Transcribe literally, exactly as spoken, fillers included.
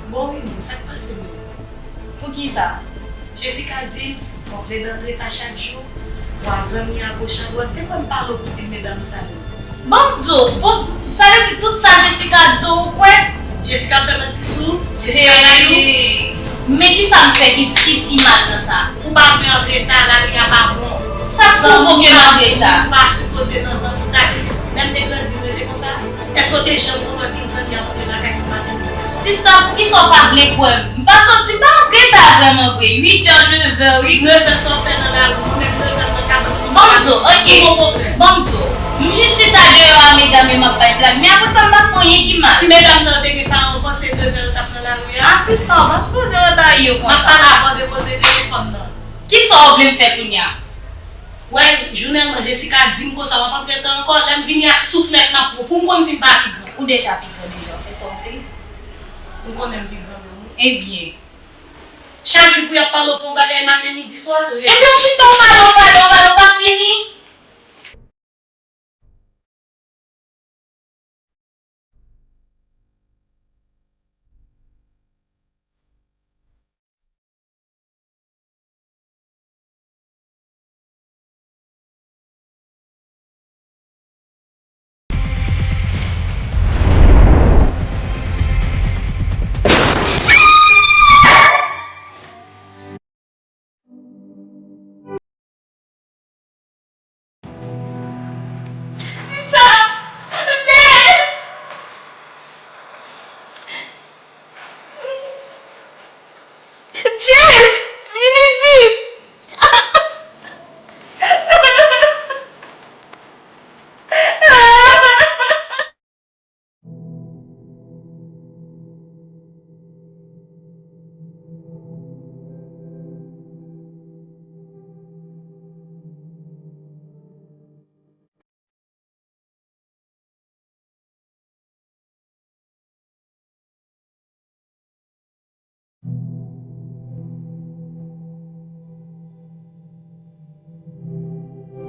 Bon, Rini, sa k pase menm? Poukisa? Jessica di m, si w vle nan reta chak jou, w a zanmi a goch a dwat, de kwè m pale w pou di m medam sa yo. Ban m di w, bon, sa vle di tout sa Jessica di w, ou kwè? Jessica fè manti sou ou? Jessica rayi w? Men kisa m fè ki, ki si mal nan sa? Ou pa dwe antre ta, lari a pa bon. Sa k pwouve ke m antre ta? Zanmi a pa sipoze nan zanmi ta. Lè m te grandi, nou rete konsa? Èske w te janm konn wè pil zanmi ap antre lakay moun maten midi swa? Sista, poukisa w pa vle kwè m? M pa soti, m pa antre ta vrèman vre. Uit è, nèf è, wi. Nèf è sa w fè nan lari, mwen menm nèf è nan kabann mwen. Ban m di w, ok. Sou yon pwoblèm. Ban m di w. M jis chita deyò a medam yo, m ap bay blag. Men apre sa, m pa fè anyen ki mal. Si medam sa yo te gen paran w, w panse nèf è yo t ap nan lari a? A, sista, w pa sipoze wè bagay yo konsa. M ap pale avan depoze telefòn nan. Kisa w vle m fè kounye a? Wè, jounèlman, Jessica di m konsa, w ap antre tan ankò, lè m vini ak souflèt m ap pran, pou m konn si m pa pi gran. Ou deja pi gran deja, w fè sa w vle. M konnen m pi gran menm, wi. Ebyen. Chak jou pou y ap pale w pou yon bagay maten, midi, swa. Ebyen, w chita, w pale, w pale, w pale, w pa fini. Jeff!